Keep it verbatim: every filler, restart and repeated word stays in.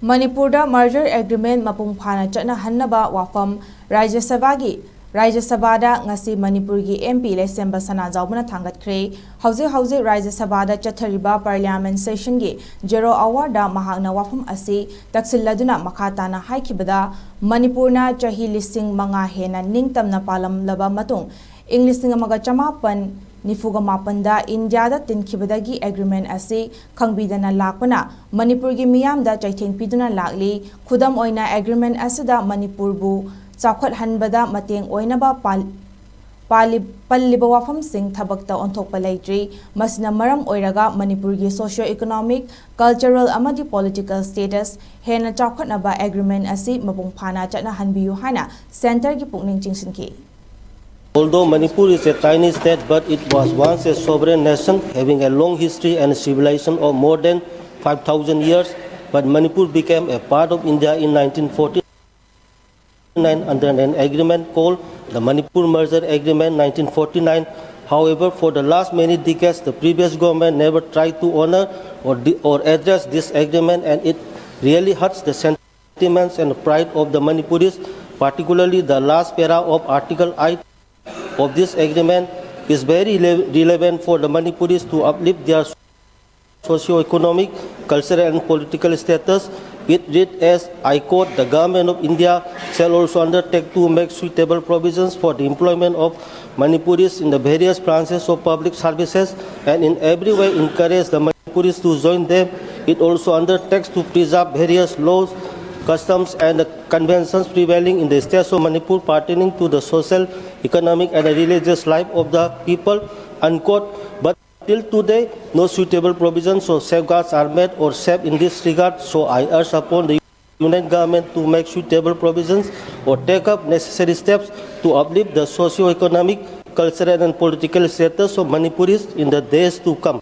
ꯃꯅꯤꯄꯨꯔꯗ merger agreement ꯃꯄꯨꯡ ꯐꯥꯅ ꯆꯠꯅꯍꯟꯅꯕ ꯋꯥꯐꯝ ꯔꯥꯖ꯭ꯌ ꯁꯚꯥꯒꯤ ꯔꯥꯖ꯭ꯌ ꯁꯚꯥꯗ ꯉꯁꯤ ꯃꯅꯤꯄꯨꯔꯒꯤ M P ꯂꯩꯁꯦꯝꯕ ꯁꯅꯥꯖꯥꯎꯕꯅ ꯊꯥꯡꯒꯠꯈ꯭ꯔꯦ꯫ ꯍꯧꯖꯤꯛ ꯍꯧꯖꯤꯛ ꯔꯥꯖ꯭ꯌ ꯁꯚꯥꯗ ꯆꯠꯊꯔꯤꯕ parliament sessionꯒꯤ zero hourꯗ ꯃꯍꯥꯛꯅ ꯋꯥꯐꯝ ꯑꯁꯤ ꯇꯛꯁꯤꯜꯂꯗꯨꯅ ꯃꯈꯥ ꯇꯥꯅ ꯍꯥꯏꯈꯤꯕꯗ, ꯃꯅꯤꯄꯨꯔꯅ ꯆꯍꯤ ꯂꯤꯁꯤꯡ ꯃꯉꯥ ꯍꯦꯟꯅ ꯅꯤꯡꯇꯝꯅ ꯄꯥꯜꯂꯝꯂꯕ ꯃꯇꯨꯡ, ꯏꯪ ꯂꯤꯁꯤꯡ ꯑꯃꯒ ꯆꯃꯥꯄꯟ ꯅꯤꯐꯨꯒ ꯃꯥꯄꯟꯗ ꯏꯟꯗꯤꯌꯥꯗ ꯇꯤꯟꯈꯤꯕꯗꯒꯤ agreement ꯑꯁꯤ ꯈꯪꯕꯤꯗꯅ ꯂꯥꯛꯄꯅ ꯃꯅꯤꯄꯨꯔꯒꯤ ꯃꯤꯌꯥꯝꯗ ꯆꯩꯊꯦꯡ ꯄꯤꯗꯨꯅ ꯂꯥꯛꯂꯤ꯫ ꯈꯨꯗꯝ ꯑꯣꯏꯅ, agreement ꯑꯁꯤꯗ ꯃꯅꯤꯄꯨꯔꯕꯨ ꯆꯥꯎꯈꯠꯍꯟꯕꯗ ꯃꯇꯦꯡ ꯑꯣꯏꯅꯕ ꯄꯥꯜ-, ꯄꯥꯜꯂꯤ-, ꯄꯜꯂꯤꯕ ꯋꯥꯐꯝꯁꯤꯡ ꯊꯕꯛꯇ ꯑꯣꯟꯊꯣꯛꯄ ꯂꯩꯇ꯭ꯔꯤ꯫ ꯃꯁꯤꯅ ꯃꯔꯝ ꯑꯣꯏꯔꯒ ꯃꯅꯤꯄꯨꯔꯒꯤ socio economic, cultural ꯑꯃꯗꯤ political status ꯍꯦꯟꯅ ꯆꯥꯎꯈꯠꯅꯕ agreement ꯑꯁꯤ ꯃꯄꯨꯡ ꯐꯥꯅ ꯆꯠꯅꯍꯟꯕꯤꯌꯨ ꯍꯥꯏꯅ centreꯒꯤ ꯄꯨꯛꯅꯤꯡ ꯆꯤꯡꯁꯤꯟꯈꯤ꯫ Although Manipur is a tiny state, but it was once a sovereign nation having a long history and civilization of more than five thousand years. But Manipur became a part of India in nineteen forty-nine under an agreement called the Manipur Merger Agreement nineteen forty-nine. However, for the last many decades, the previous government never tried to honor or, de- or address this agreement, and it really hurts the sentiments and pride of the Manipuris, particularly the last para of Article eight of this agreement is very rele- relevant for the Manipuris to uplift their socio-economic, cultural and political status. It read as, I quote, "The Government of India shall also undertake to make suitable provisions for the employment of Manipuris in the various branches of public services and in every way encourage the Manipuris to join them." It also undertakes to preserve various laws, customs and the conventions prevailing in the states of Manipur pertaining to the social, economic and religious life of the people, unquote. But till today, no suitable provisions or safeguards are made or saved in this regard. So I urge upon the Union Government to make suitable provisions or take up necessary steps to uplift the socio-economic, cultural and political status of Manipuris in the days to come.